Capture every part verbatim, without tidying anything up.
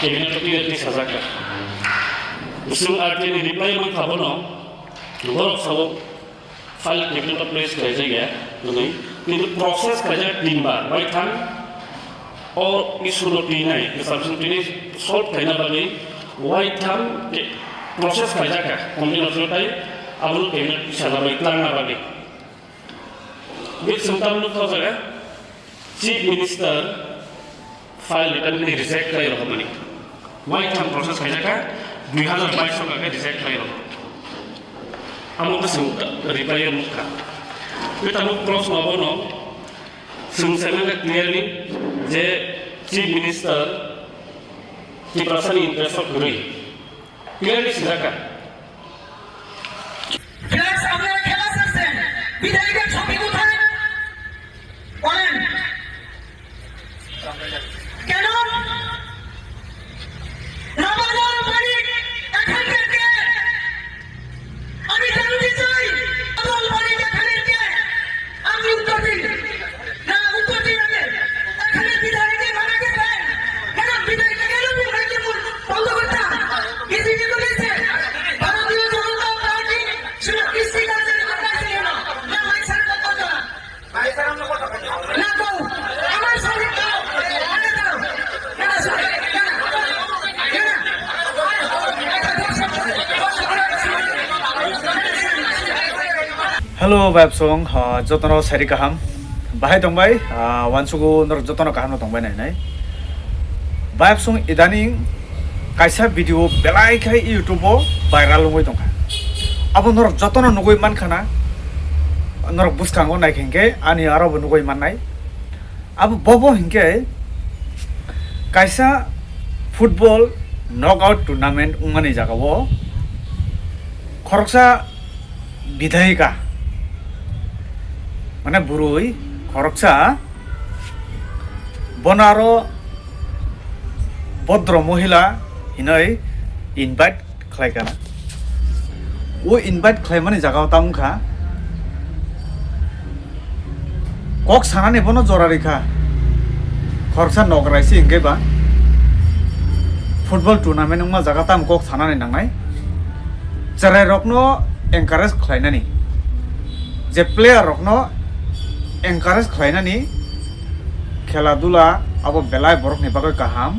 Cabinet o clearly sajak kha. Chwng R T I ni reply mankha bono, borok sao file cabinet o place khlaijak ya hwnwi, kintu process khlaijak tinbar, waitham o issue no twinai, issue no twinai solve khlaina bagwi waitham ke-, process khlaijak kha, committee no tai abono cabinet sajagwi twlangna bagwi. Bini chwng tamo nukha o jaga, Chief Minister file return ni reject khlai rw mani. Waitham process khaijak kha, dui hazar bais o khe reject khlai rw. Amo khe chwng reply o nukha. Bini tamo cross ma bono chwng sai mangkha clearly je Chief Minister Tiprasa ni interest o kwrwi. Clearly swijak kha. Flags আপনারা খেলা ছাড়ছেন, বিধায়কের ছবি কোথায়? বলেন। কেন? রামাদার মানিক এখানকার কে? আমি জানতে চাই, রামাদার মানিক এখানের কে? আপনি উত্তর দিন। না, উত্তর দিন আগে। এখানে বিধায়কের মারা গেছে। কেন বিধায়ককে কেন বিধায়ককে বল-, বন্ধ করতে হবে? বিজেপি বলেছে, ভারতীয় জনতা পার্টি শুধু কৃষি কালচারে কথা আছে কেন? না, মাইক ছাড়া কথা বলতো না। না, বউ, আমার সঙ্গে দাও, আগে দাও। না, না, শুনো, না, না, না, না। Hello, bai bsong, ah, jotono sari kaham. Bahai tongbai, ah, wansugo norok jotono kaham no tongbai nai nai. Bai bsong idaning kaisa video belai khai YouTube o viral wngwi tongkha. Abo norok jotono nugwi mankha na, norok bwskango naikha hinkhe ani aro bo nugwi mannai. Abo bobo hinkhe kaisa football knockout tournament wngmani jagao khoroksa bidhayika, mane bwrwi khoroksa, bono aro bodro mohila hinwi invite khlai kana. O invite khlaimani jagao tamo wngkha, kok sanani bono jora rikha. Khoroksa nograi se hinkhe ba football tournament wngma jaga tamo kok sanani nangnai. Cherai rokno encourage khlainani, je player rokno encourage khlainani, khela dula abo belai borokni bagwi kaham,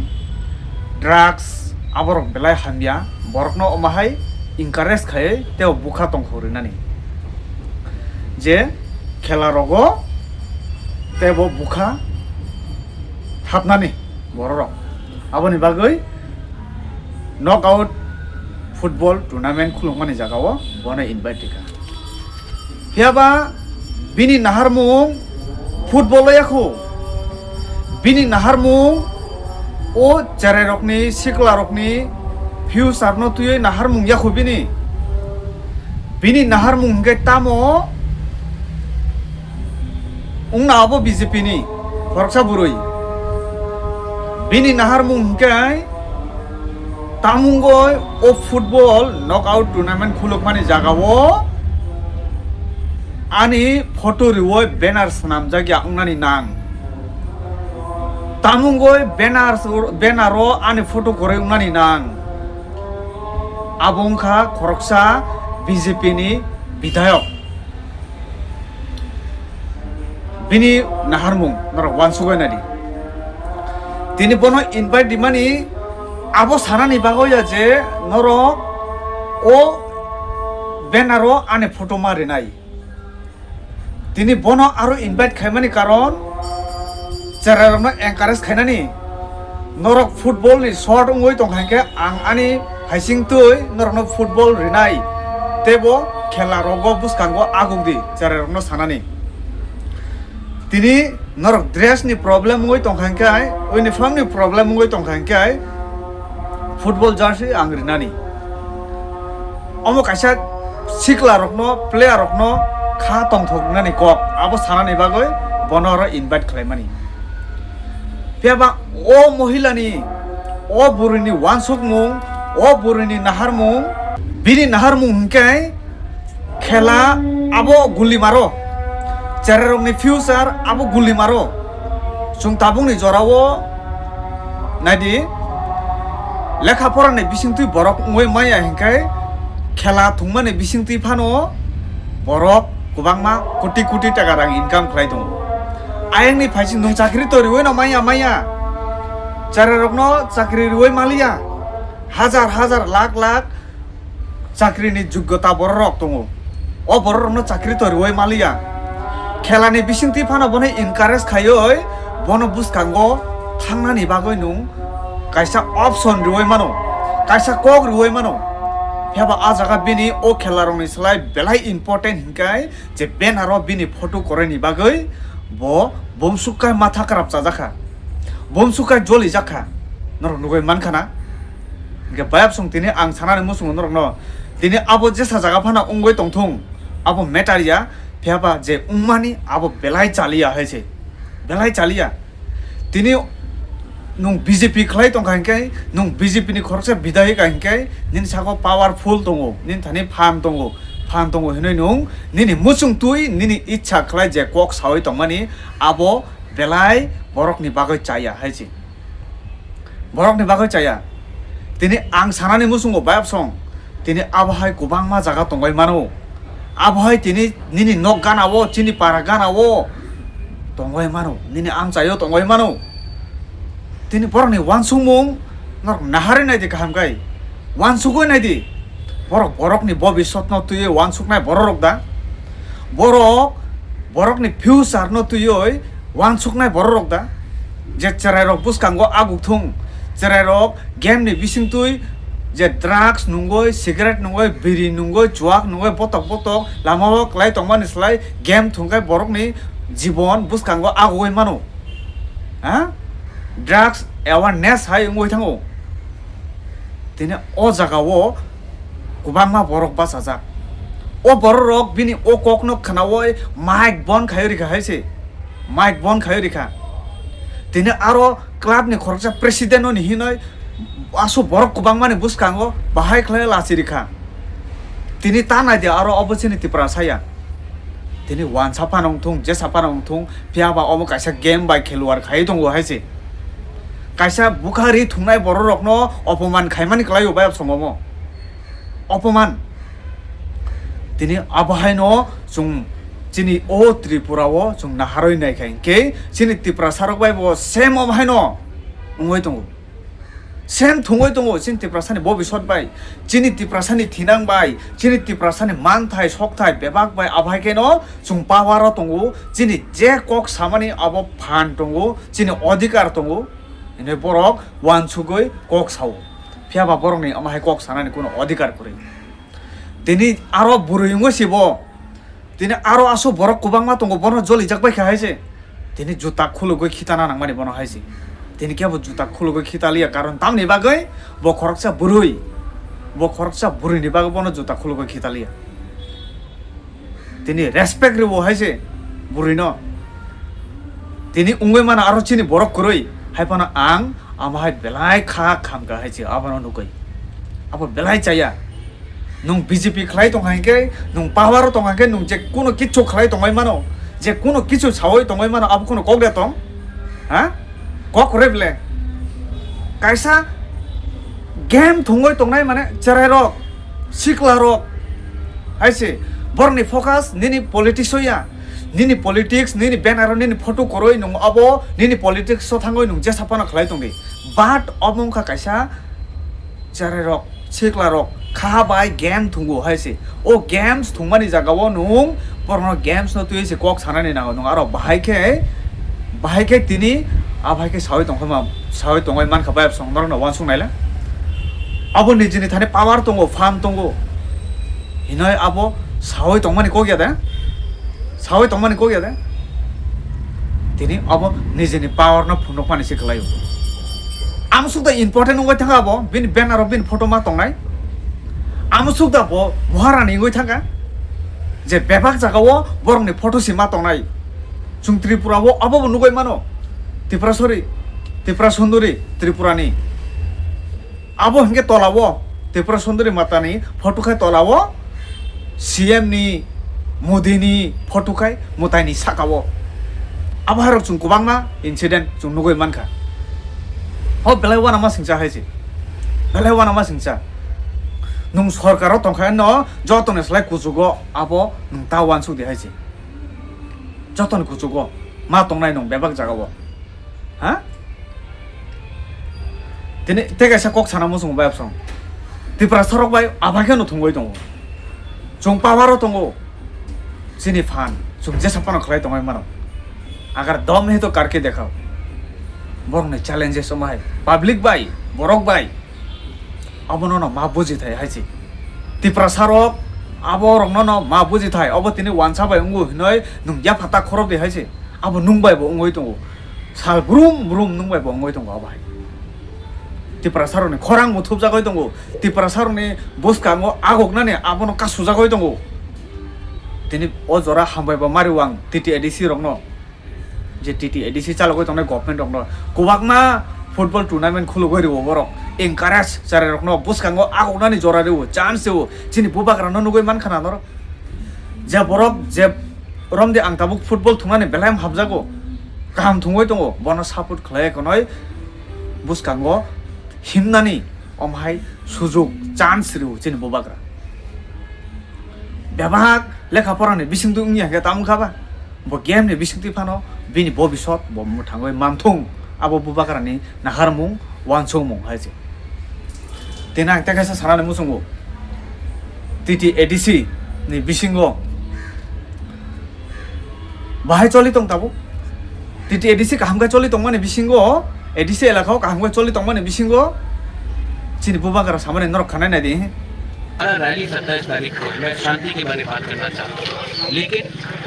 drugs aborok belai hamya, borokno omo hai encourage khai tei bwkha tongthok rinani, je khela rogo tei bo bwkha hapnani bororok. Aboni bagwi knockout football tournament khulukmani jagao bono invite rikha. Phiya ba bini naharmung football o yakho. Bini naharmung o cherai rokni, sikla rokni future no twiwi naharmung yakho bini. Bini naharmung hinkhe tamo wngna abo B J P ni khoroksa bwrwi. Bini naharmung hinkhe tamungoi o football knockout tournament khulukmani jagao ani photo riwi banner swnamjak ya wngnani nang. Tamungoi banner, banner o ani photo kwrwi wngnani nang. Abo wngkha khoroksa B J P ni bidhayok. Bini naharmung norok uansukwi naidi. Tini bono invite rimani abo sanani bagwi ya je norok o banner o ani photo ma rinai. Tini bono aro invite khaimani karon cherai rokno encourage khainani. Norok football ni short wngwi tongkha hinkhe ang ani phaising twi norokno football rinai teibo khela rogo bwskango aguk di cherai rokno sanani. Tini norok dress ni problem wngwi tongkha hinkhe, uniform ni problem wngwi tongkha hinkhe football jersey ang rinani. Omo kaisa sikla rokno, player rokno kha tongthok wngnani kok, abo sanani bagwi bono oro invite khlaimani. Phiya ba o mohila ni, o bwrwi ni uansukmung, o bwrwi ni naharmung, bini naharmung hinkhe khela abo guli maro, cherai rokni future abo guli maro. Chwng tabukni jorao naidi, Lekha porani bisingtwi borok wngwi maya hinkhe khela thwngmani bisingtwi phano borok kwbangma koti koti taka rang income khlai tongo. Ayangni phaising nwng chakri to riwi no maya maya. Cherairokno chakri riwi maliya. Hajar hajar lakh lakh chakrini jogyota bororok tongo. O bororokno chakri to riwi maliya. Khelani bisingtwi phano bono encourage khaiwi bono bwskango thangnani bagwi nwng kaisa option riwi mano, kaisa kok riwi mano. Phiya ba a jaga bini o khelarokni slai belai important hinkhe je banner o bini photo kwrwini bagwi bo bumsukkai matha kwrap chajakha, bumsukkai jolijakha. Norok nugwi mankha na? Hingke bayapsong tini ang sanani muchungo norokno, tini abo jesa jaga phano wngwi tongthung, abo matter ya, phiya ba je wngmani abo belai chaliya hai se, belai chaliya. Tini nwng B J P khlai tongkha hinkhe, nwng B J P ni khoroksa bidayok hinkhe, nini saka powerful tongo, nini thani phan tongo, phan tongo hinwi nwng nini muchung twi nini ichha khlai je kok sawi tongmani abo belai borokni bagwi chaya hai se. Borokni bagwi chaya. Tini ang sanani muchungo bayapsong. Tini abo hai kwbangma jaga tongwi mano. Abo hai tini nini nok gana-o, chini para gana-o tongwi mano. Nini amchaio tongwi mano. Tini borokni uansukmung norok naharwi naidi kaham khai. Uansugwi naidi. Borok borokni bobisotno twiwi uansuknai bororok da? Borok borokni future no twiwi uansuknai bororok da? Je cherairok bwskango aguk thung, cherairok game ni bisingtwi je drugs nungwi, cigarette nungwi, biri nungwi, chuak nungwi, botok botok lama o kwlai tongmani slai game thungkhe borokni jibon bwskango agugwi mano. Ha? Drugs awareness hai wngwi thango. Tini o jaga o kwbangma borok bachajak. O borok rok bini o kok no khnawi mic bon khai rikha hai se. Mic bon khai rikha. Tini aro club ni khoroksa president no ni hinoi asu borok kwbangma ni bwskango bahai khlai lachi rikha. Tini ta nai di aro obo chini Tiprasa ya. Tini wansa phano wngthung, jesa phano wngthung, phiya ba omo kaisa game bai kheluar khai tongo hai se. Kaisa bwkha ri thungnai borok rokno opoman khaimani kwlai o bayapsong omo. Opoman. Tini abo haino chwng chini o Tripura o chwng naharwi nai kha hinkhe chini Tiprasa rok bai bo same omo haino wngwi tongo. Same thungwi tongo chini Tiprasani bobisot bai, chini Tiprasani thinang bai, chini Tiprasani manthai, sokthai, bebak bai, abo hai kheno chwng power o tongo, chini je kok samani abo phan tongo, chini odhikar tongo, hinwi borok uansugwi kok sao. Phiya ba borokni omo hai kok sanani kuno odhikar kwrwi. Tini aro bwrwi wngwi si bo. Tini aro aswk borok kwbangma tongo, bono jolijak bai kha hai se. Tini juta khulugwi khitana nangmani bono hai se. Tini kebo juta khulugwi khitaliya, karon tamni bagwi bo khoroksa bwrwi. Bo khoroksa bwrwini bagwi bono juta khulugwi khitaliya. Tini respect rwo hai se bwrwino. Tini wngwi mano aro chini borok kwrwi, hai phano ang amo hai belai kha khamkha hai se abono nugwi. Abo belai chaya. Nwng B J P khlai tong hai khe, nwng power o tong hai khe, nwng je kuno kichu khlai tongwi mano, je kuno kichu sawi tongwi mano, abo kuno kok de tong? Ha? Kok re ble. Kaisa game thungwi tongnai mane cherai rok, sikla rok. Hai se, borokni focus nini politics o ya. Nini politics, nini banner o, nini photo kwrwi nwng abo nini politics o thangwi nwng jesa phano khlai tong di. But omo wngkha kaisa cherai rok, sikla rok kha bai game thungo hai se. O games thungmani jaga o nwng borokno games no twiwi se kok sanani nango. Nwng aro bahai khe, bahai khe tini abo hai khe sawi tongkha ma, sawi tongwi mankha bai absong norokno uansuk naila. Abo nijini thani power tongo, phan tongo. Hinoi abo sawi tongmani kok ya de? Sawi tongmani kok ya de? Tini abo nijini power no phunukmani se kwlaio. Amsuk da important wngwi thangkha abo, bini banner o bini photo ma tongnai. Amsuk da bo Maharani wngwi thangkha. Je bebak jaga o borokni photo se ma tongnai. Chwng Tripura o abo bo nugwi mano. Tripura sori, Tripura Sunduri, Tripura ni. Abo hinkhe tola o Tripura Sunduri Matani photo khai tola o C M ni, Modi ni photo khai mwtai ni saka o. Abo hai rok chwng kwbangma incident chwng nugwi mankha. Ho belai uanama singcha hai se. Belai uanama singcha. Nwng sorkaro tongkha no jotoni slai kuchugo abo nwng ta uansuk di hai se. Jotoni kuchugo ma tongnai nwng bebak jagao. Ha? Tini tei kaisa kok sana muchungo bai absong. Tiprasa rok bai abai kheno thungwi tongo. Chwng power o tongo. Chini phan chwng jesa phano khlai tongwi mano. Agar dom hai to karke dekhao. Borokni challenges omo hai. Public bai, borok bai. Abono no ma buji thai hai se. Tiprasa rok abo rokno no ma buji thai. Obo tini uansa bai wngo hinoi nwng yapha ta khorok di hai se. Abo nwng bai bo wngwi tongo. Sal brum brum nwng bai bo wngwi tongo abo hai. Tiprasa rokni khorang muthupjagwi tongo. Tiprasa rokni bwskango agoknani abono kasujagwi tongo. Tini o jora hambai bo mari wang T T A D C rokno. Je T T A D C chalogwi tongnai government rokno kwbangma football tournament khulugwi rwo borok. Encourage chwrai rokno bwskango agoknani jora rwo, chance rwo. Chini bubagra no nugwi mankha na norok. Je borok je romdi ang tabuk football thungnani belai hamjago, kaham thungwi tongo, bono support khlai khwnwi bwskango himnani omhai sujuk chance rwo chini bubagra. Bebak lekha porani bisingtwi wngya hwnkhe tamo kha ba? Bo game ni bisingtwi phano bini bobisot bo mwthangwi manthung, abo bubagrani naharmung, uansukmung hai se. Tini ang tei kaisa sanani muchungo, T T A D C ni bisingo bahai choli tong tabuk. T T A D C kaham khe choli tongmani bisingo, A D C elaka o kaham khe choli tongmani bisingo chini bubagra samani norok khanai nai di. हमारा रैली सत्ताईस तारीख को, मैं शांति के बारे में बात करना चाहता हूँ, लेकिन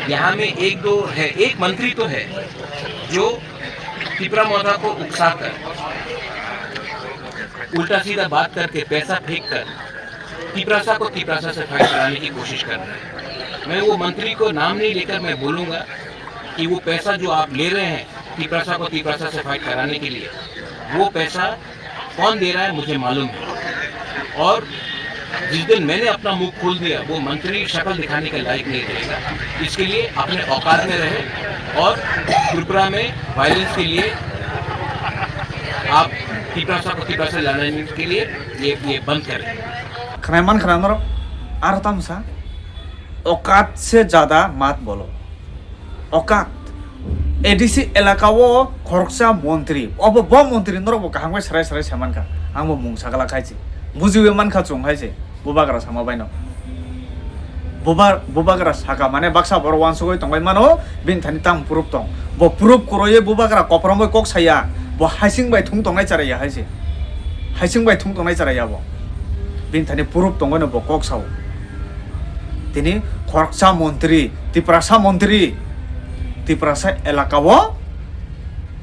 यहाँ में एक दो है, एक मंत्री तो है जो तिपरा मोथा को उकसा कर, उल्टा सीधा बात करके, पैसा फेंक कर तिपरासा को तिपरासा से फाइट कराने की कोशिश कर रहा है। मैं वो मंत्री को नाम नहीं लेकर मैं बोलूँगा कि वो पैसा जो आप ले रहे हैं तिपरासा को तिपरासा से फाइट कराने के लिए, वो पैसा कौन दे रहा है मुझे मालूम है। और जिस दिन मैंने अपना मुंह खोल दिया, वो मंत्री शक्ल दिखाने के लायक नहीं रहेगा। इसके लिए अपने औकात में रहे और त्रिपुरा में वायलेंस के लिए आप तिपरासा को तिपरासा लाने के लिए ये, ये बंद करें। Khnai man khna norok, aro tamsa, औकात से ज्यादा मत बोलो। Okat. A D C elaka o khoroksa montri. Obo bo montri norok bo kaham khe serai serai sai mankha. Ang bo mung sagala khai se. Bujiwi mankha chwng hai se. Bubagra sama baino. Buba-, bubagra saka mane baksa borok uansugwi tongbai mano, bini thani tamo proof tong. Bo proof kwrwi bubagra kopromoi kok saya. Bo haising bai thung tongnai chara ya hai se. Haising bai thung tongnai chara ya bo. Bini thani proof tongwi no bo kok sao. Tini khoroksa montri, Tiprasa montri, Tiprasa elaka o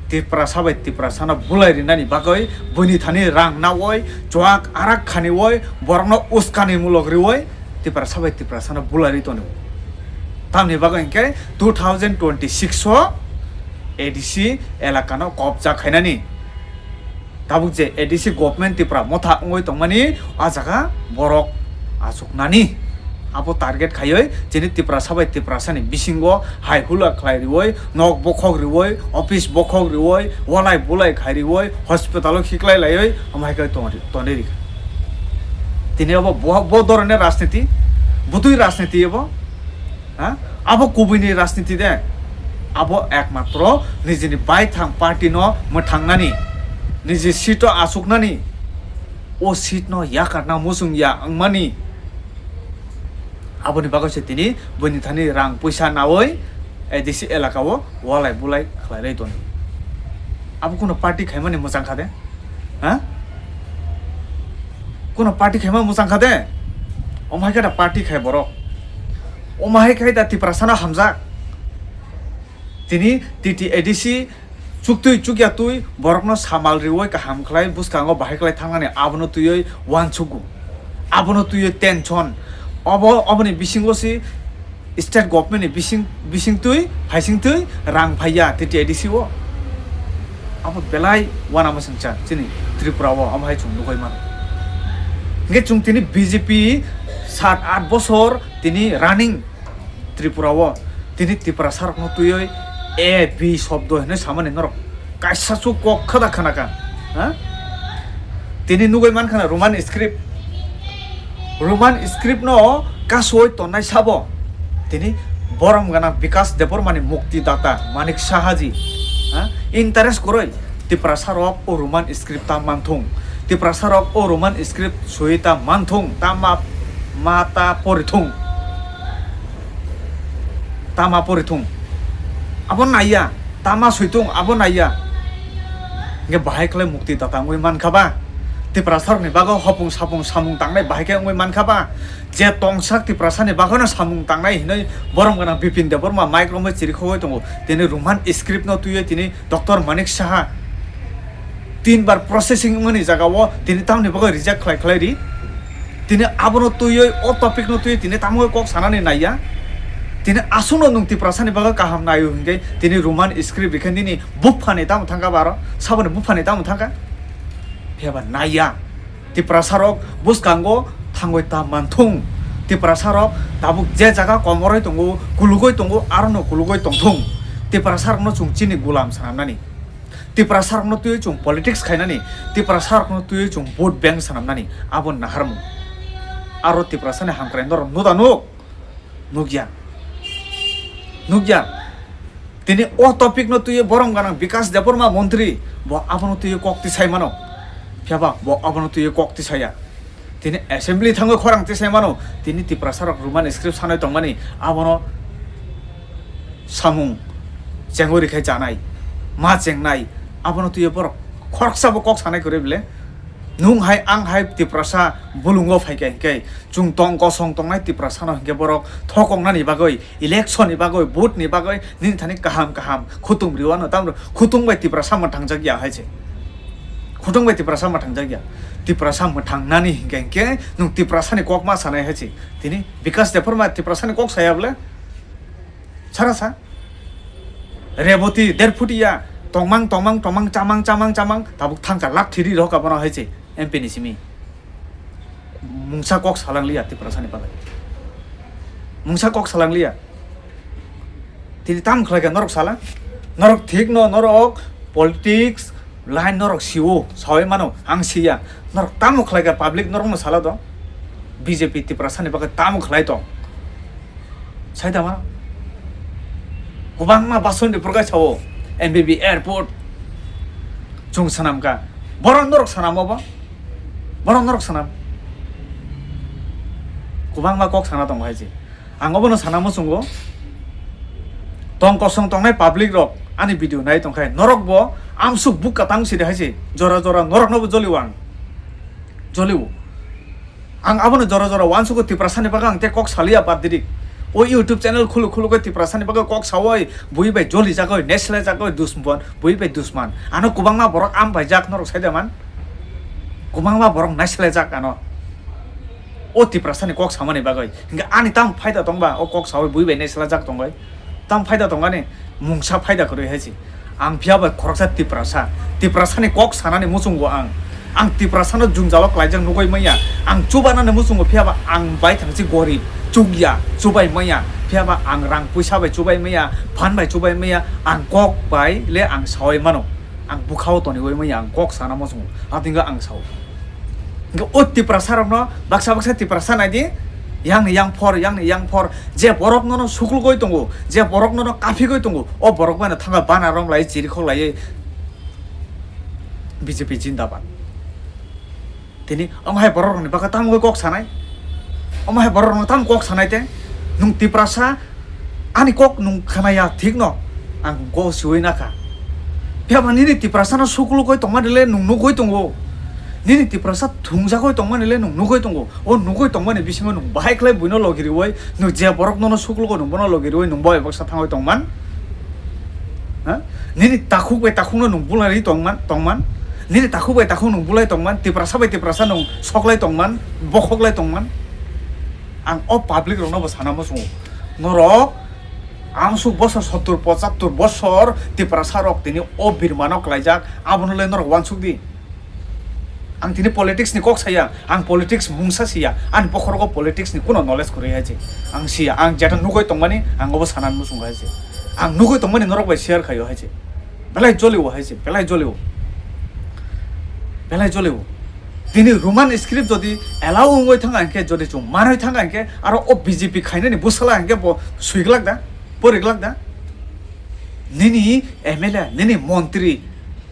Tiprasa bai Tiprasa no bulai rinani bagwi buini thani rang nawi, chuak arak khaniwi, borokno uskani mulok riwi Tiprasa bai Tiprasa no bulai ri tongo. Tamni bagwi hinkhe two thousand twenty-six o A D C elaka no kobja khainani. Tabuk je A D C government Tipra motha wngwi tongmani, a jaga borok achuknani. Abo target khaiwi chini Tiprasa bai Tiprasani bisingo hai hula khlai riwi, nok bokhok riwi, office bokhok riwi, walai bulai khai riwi, hospital o khiklai laiwi, omo hai khe tong-, tonwi rikha. Tini abo bo, bo dhoroner rajniti, bwtwi rajniti abo. Ha? Abo kubuini rajniti de. Abo ekmatro nijini baithang party no mwthangnani, niji seat o achuknani, o seat no yakarna muchung ya wngmani. Aboni bagwi se tini buini thani rang puisa nawi A D C elaka o walai bulai khlai rai toni. Abo kuno party khaimani mwchang kha de? Ha? Kuno party khaima mwchang kha de? Omo hai khe da party khai borok. Omo hai khai da Tiprasano hamjak. Tini T T A D C chuktwi chukya twi borokno samal riwi kaham khlai bwskango bahai khlai thangnani abono twiwi uansugo. Abono twiwi tension. Obo, oboni bisingo si state government ni bising, bising twi, phaising twi rang phaiya T T A D C o. Abo belai uanama singcha chini Tripura o, amo hai chwng nugwi mano. Hingke chwng tini B J P sat aath bosor tini running Tripura o, tini Tiprasa rokno twiwi A B shobdo hinwi samani norok kaisa su kok khada khanaka, ha? Tini nugwi mankha na Roman script. Roman script no kasoi tonnai sabo. Tini borom gana Bikas Debbarma ni mukti data Manik Saha ji. Ha? Interest kwrwi Tiprasa rok o Roman script ta manthung. Tiprasa rok o Roman script soi ta manthung. Ta ma, ma ta porithung. Ta ma porithung. Abo naiya. Ta ma soitung. Abo naiya. Hingke bahai khlai mukti data wngwi mankha ba? Tiprasa rokni bagwi hopung sapung samung tangnai bahai khe wngwi mankha ba? Je tongsak Tiprasa ni bagwi no samung tangnai hinwi borom gana Bipin Debbarma mic romwi chirikhogwi tongo. Tini Roman script no twiwi tini Doctor Manik Saha tin bar processing wngmani jaga o tini tamni bagwi reject khlai khlai ri. Tini abono twiwi o topic no twiwi tini tamo kok sanani naiya. Tini aswkno nwng Tiprasa ni bagwi kaham naio hinkhe tini Roman script rikhe nini buphani tamo thangkha baro, saboni buphani tamo thangkha. Phiyaba naiya. Tiprasa rok bwskango thangwi ta manthung. Tiprasa rok tabuk je jaga komoroi tongo, kulugoi tongo, arono kulugoi tongthung. Tiprasa rokno chwng chini gulam sanamnani. Tiprasa rokno twiwi chwng politics khainani, Tiprasa rokno twiwi chwng vote bank sanamnani, abo naharmung. Aro Tiprasani hamkrai norok nuda nuk, nukya. Nukya. Tini o topic no twiwi borom ganang Bikas Debbarma montri, bo abono twiwi kok tisai mano. Phiyaba bo abono twiwi kok tisaya. Tini assembly thangwi khorang tisai mano, tini Tiprasa rok Roman script sanai tongmani, abono samung chengwi rikhai chanai, ma chengnai, abono twiwi borok khoroksa bo kok sanai kwrwi bile. Nwng hai ang hai Tiprasa bulungo phaikha hinkhe, chwng tong kosong tongnai Tiprasano hinkhe borok thokoknani bagwi, election ni bagwi, vote ni bagwi nini thani kaham kaham khutung riwano, tamro khutung bai Tiprasa mwthangjakya hai se. Khutung bai Tiprasa mwthangjakya. Tiprasa mwthangnani hinkhe hinkhe nwng Tiprasani kok ma sanai hai se. Tini Bikas Debbarma Tiprasani kok saya bole? Sara sa? Reboti der phuti ya, tongmang, tongmang, tongmang, chamang, chamang, chamang, tabuk thangkha, lak thiri rok abono hai se, M P ni simi. Mungsa kok salang liya Tiprasani bagwi. Mungsa kok salang liya. Tini tam khlai kha norok sala? Norok thik no, norok politics, Line norok sio, sawi mano, ang siya. Norok tamo khlai kha public norokno sala do? B J P Tiprasani bagwi tamo khlai tong? Sai da mano? Kwbangma basonti purkai sao, M B B airport. Chwng swnam kha. Borok norok swnam obo? Borok norok swnam. Kwbangma kok sana tongo hai se. Ang obono sana muchungo, tong kosong tongnai public rok ani video nai tongkhe norok bo amsuk bukka tang sidi hai se, jora jora norok no bo joliwo ang, joliwo. Ang abono jora jora uansugo Tiprasani bagwi ang tei kok saliya bad didik. O YouTube channel khulu khulu khe Tiprasani bagwi kok sawi bui bai joli jagoi, nesle jagoi, dusman, bui bai dusman. Ano kwbangma borok am bai jak norok sai da man. Kwbangma borok naisle jak ano. O Tiprasani kok samani bagwi. Hinkhe ani tam phaida tongba o kok sawi bui bai naislajak tongwi. Tam phaida tongani mungsa phaida kwrwi hai se. Ang phiya bai khoroksa Tiprasa. Tiprasani kok sanani muchungo ang. Ang Tiprasano jwngjalo klaijak nugwi manya. Ang chubanani muchungo phiya ba ang bai thangsi gorib. Chukya, chubai manya. Phiya ba ang rang puisa bai chubai manya. Phan bai chubai manya. Ang kok bai le ang sawi mano. Ang bukhao toniwi manya. Ang kok sana muchungo. Atingkhe ang sao. Hingke o Tiprasa rokno baksa baksa Tiprasa naidi, yang ni yang phor, yang ni yang phor, je borok nono suklugoi tongo, je borok nono kaphigoi tongo, o borok bai no thangka bana rong lai, chirikhok lai, B J P jindabad. Tini omo hai borok rokni bagwi tamo kok sanai, omo hai borok rokno tamo kok sanai te, nwng Tiprasa, ani kok nwng khnaya thik no, ang go siwi nakha. Phiya ba nini Tiprasa no suklugoi tongmani le nwng nugui tongo. Nini Tiprasa thungjagoi tongmani le nwng nugui tongo. O nugui tongmani bisingo nwng bahai khlai buino logi riwi, nwng je borok nono suklugo nwng bono logi riwi nwng bai baksa thangwi tongman. Ha? Nini takhuk bai takhuk no nwng bulai tongman, tongman. Nini takhuk bai takhuk nwng bulai tongman, Tiprasa bai Tiprasa nwng soklai tongman, bokhoklai tongman. Ang o public rokno bo sana muchungo. Norok amsuk bosor sottur pochattur bosor Tiprasa rok tini o birmano klaijak, abono le norok uansuk di. Ang tini politics ni kok saya, ang politics mungsa siya, ani bokhorogo politics ni kuno knowledge kwrwi hai se. Ang siya, ang jeta nugui tongmani, ang obo sanani muchungo hai se. Ang nugui tongmani norok bai share khaio hai se. Belai jolio hai se, belai jolio. Belai jolio. Tini Roman script jodi allow wngwi thangkha hinkhe, jodi chwng manwi thangkha hinkhe, aro o B J P khainani bwsala hinkhe bo swiglak da, poriglak da? Nini M L A, nini montri,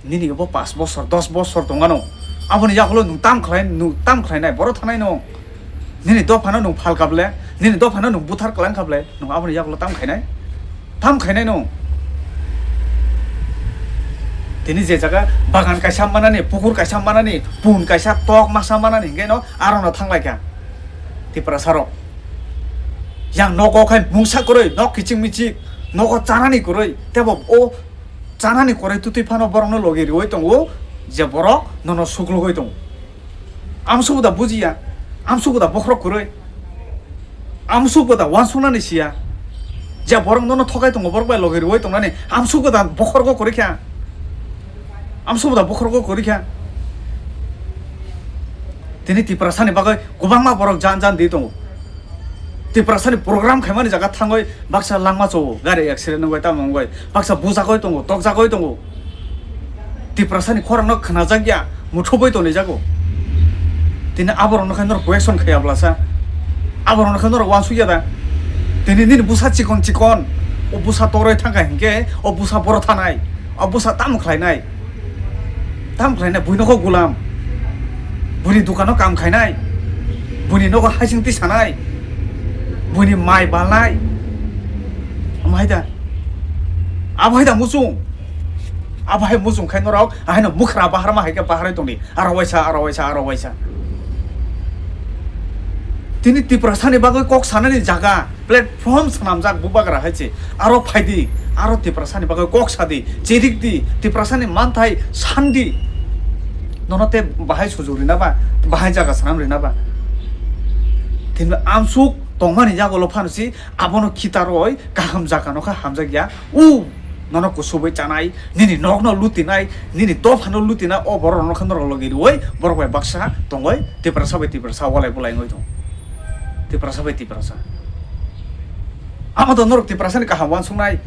nini bo pash bosor, dos bosor tongmano. Aboni yagulo nwng tam khlai, nwng tam khlainai, boro thanai nwng. Nini dophano nwng phalkable, nini dophano nwng buthar kwlangkable, nwng aboni yagulo tam khainai? Tam khainai nwng. Tini je jaga bagan kaisa manani, pukur kaisa manani, pun kaisa tok masa manani hinkhe no arono thanglaikha Tiprasarok. Yang nogo khai mungsa kwrwi, nok kiching michik, nogo chanani kwrwi, tebo o chanani kwrwi twtwi phano borokno logi riwi tongo, je borok nono suklugwi tongo. Amsukbo da bujiya, amsukbo da bokhorok kwrwi, amsukbo da uansuknani siya. Je borok nono thokai tongo, borok bai logi riwi tongnani, amsukbo da bokhorgo kwrwi kha, amsukbo da bokhorgo kwrwi kha. Tini Tiprasani bagwi kwbangma borok jan jan di tongo. Tiprasani program khaimani jaga thangwi baksa langma chao, gari accident wngwi tamo wngwi, baksa bujagwi tongo, tokjagwi tongo. Tiprasani khorangno khnajakya, muthubwi tonijago. Tini aborokno khe norok question khaiya blasa? Aborokno khe norok uansukya da? Tini nini bwsa chikon chikon, o bwsa toroi thangkha hinkhe o bwsa boro thanai, o bwsa tamo khlainai? Tam khlainai, buino kok gulam, buini dukano kam khainai, buini nogo haising tisanai, buini mai balnai. Omo hai da, abo hai da muchung, abo hai muchung khai norok ahaino mukhra baharma hai khe baharwi tongdi, aro waisa, aro waisa, aro waisa. Tini Tiprasani bagwi kok sanani jaga, platform swnamjak bubagra hai se. Aro phaidi, aro Tiprasani bagwi kok sadi, chirikdi, Tiprasani manthai sandi. Nono te bahai sujuk rina ba, bahai jaga swnam rina ba? Tini amsuk tongmani yagulo phano si abono khitarwi kaham jaga no kha hamjakya. U nono kusubwi chanai, nini nokno lutinai, nini dophano lutinai, o borok rokno khe norok logi riwi borok bai baksa tongwi Tiprasa bai Tiprasa walai bulai wngwi tongo. Tiprasa bai Tiprasa. Amo to norok Tiprasani kaham uansuknai.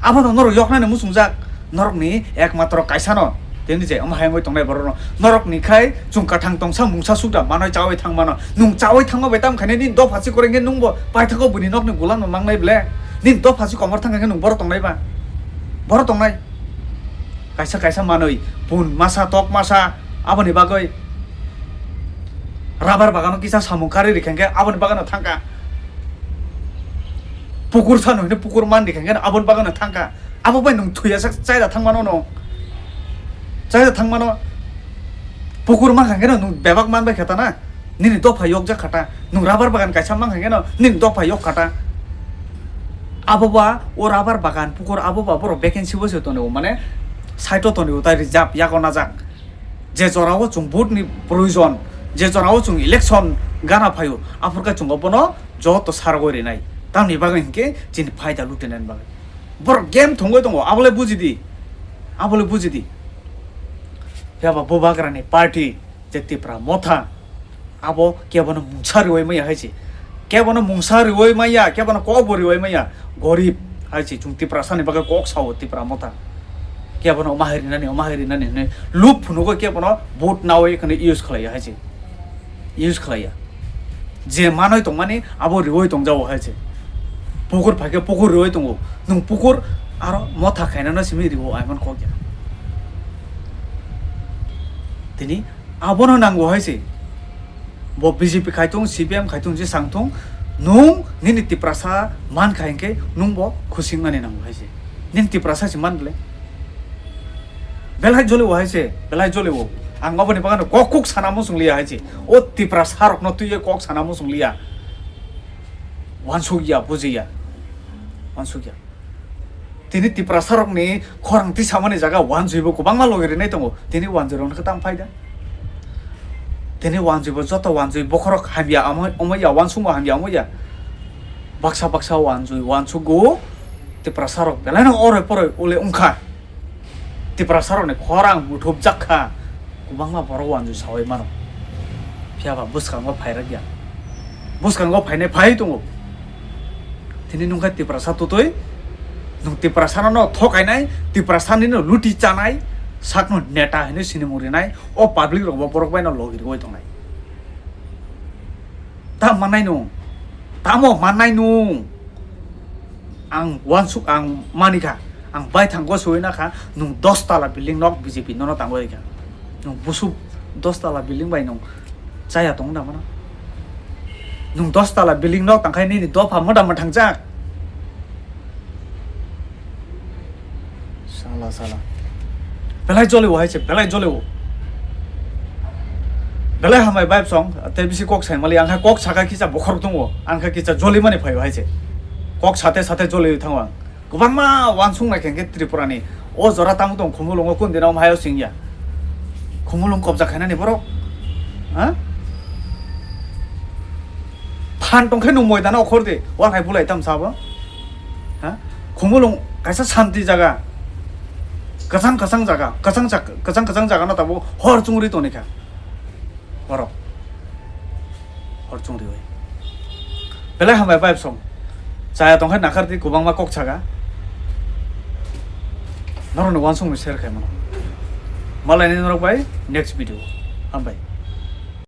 Amo to norok yoknani muchungjak. Norokni ekmatro kaisano. Tini je omo hai wngwi tongnai borokno. Norokni khai chwng kathang tongsa mungsa sukda manwi chawi thang mano. Nwng chawi thangma bai tam khainai nini dopha si kwrwi khe nwngbo paithago buini nokni gulamno mangnai ble. Nini dopha si komor thang khe nwng boro tongnai ba? Boro tongnai. Kaisa kaisa manwi pun masa tok masa aboni bagwi rubber bagano kisa samung karwi rikha hinkhe aboni bagano thangkha. Pukur sano hino pukur man rikha hinkhe aboni bagano thangkha. Abo bai nwng thwiya sak chaida thangmano no. Chaida thangmano. Pukur mankha hinkhe no nwng bebak man bai khe ta na. Nini dopha yokjak kha ta. Nwng rubber bagan kaisa mankha hinkhe no nini dopha yok kha ta. Abo ba o rubber bagan pukur abo ba borok vacancy bo se tonwi o, mane side o tonwi o, tai reserve yago najak. Je jora o chwng vote ni proyojon, je jora o chwng election gana phaio, aphur khe chwng bono joto sarogwi rinai. Tamni bagwi hinkhe chini phaida lutinani bagwi. Borok game thwngwi tongo, abo le buji di. Abo le buji di. Phiya ba bubagra ni party je Tipra Motha, abo kebono mungsa riwi maya hai se. Kebono mungsa riwi maya, kebono kok bo riwi maya. Gorib hai se, chwng Tiprasa ni bagwi kok sao Tipra Motha. Kebono omo hai rinani, omo hai rinani hinwi lub phunugo kebono vote nawi khwnwi use khlaiya hai se. Use khlaiya. Je manwi tongmani abo riwi tongjao hai se. Pukur phaikhe pukur riwi tongo. Nwng pukur aro motha khainano simi riwo, aimon kok ya. Tini abono nango hai se. Bo B J P khai thung, C P M khai thung, je sang thung, nwng nini Tiprasa man kha hinkhe nwng bo khusing nani nango hai se. Nini Tiprasa se man ble. Belai jolio hai se, belai jolio. Ang oboni bagano kok kuk sana muchung liya hai se. O Tiprasa rokno twiwi kok sana muchung liya. Wansuk ya, buji ya. Wansuk ya. Tini Tiprasa rokni khorang tisamani jaga wanjui bo kwbangma logi rinai tongo. Tini wanjui rokno khe tam phaida? Tini wanjui bo joto wanjui bokhorok hamya amo, omo ya, wansukma hamya omo ya. Baksa baksa wanjui, wansugo. Tiprasa rok belai no oroi poroi ule wngkha. Tiprasa rokni khorang buthubjak kha. Kwbangma borok wanjui sawi mano. Phiya ba bwskango phairak ya. Bwskango phainai phai tongo. Tini nungkha Tiprasa tutui, nung Tiprasano no thokainai, Tiprasani no luti chanai, Sakno neta hinwi sinimung rinai, o public rok bo borok bai no logi rwui tongnai. Ta mannai nung, tamo mannai nung. Ang wansuk ang manikha, ang bai thang go sui nakha, nung dos tala building nok B J P nono tangwi rikha. Nung busu dos tala building bai nung chaya tong na mano. Nung dos tala building nok tangkhai nini dopha moda ma thangjak. Sala sala. Belai jolio hai se, belai jolio. Belai hambai vibe song, te bisi kok sai mali, ang kha kok saka kisa bokhorok tongo, ang kha kisa joli mani phaio hai se. Kok sate sate joli thango ang. Kwbangma wansuk nai khe Tripura ni. O jora tamo tong Khumulungo kun dina om hayo singya. Khumulung kobja khainani borok. Ha? Phan tongkhe nung moidano okhor di, wal hai bulai tam sabo. Ha? Khumulung kaisa santi jaga. Kasang kasang jaga, kasang jak-, kasang kasang jaga no tabo hor chungri tonikha. Borok. Hor chungri oi. Belai hambai vibe song. Chaya tongkhe nakhar di kwbangma kok saga. Norokno wansukni share khai mano. Malai ni norok bai next video. Hambai.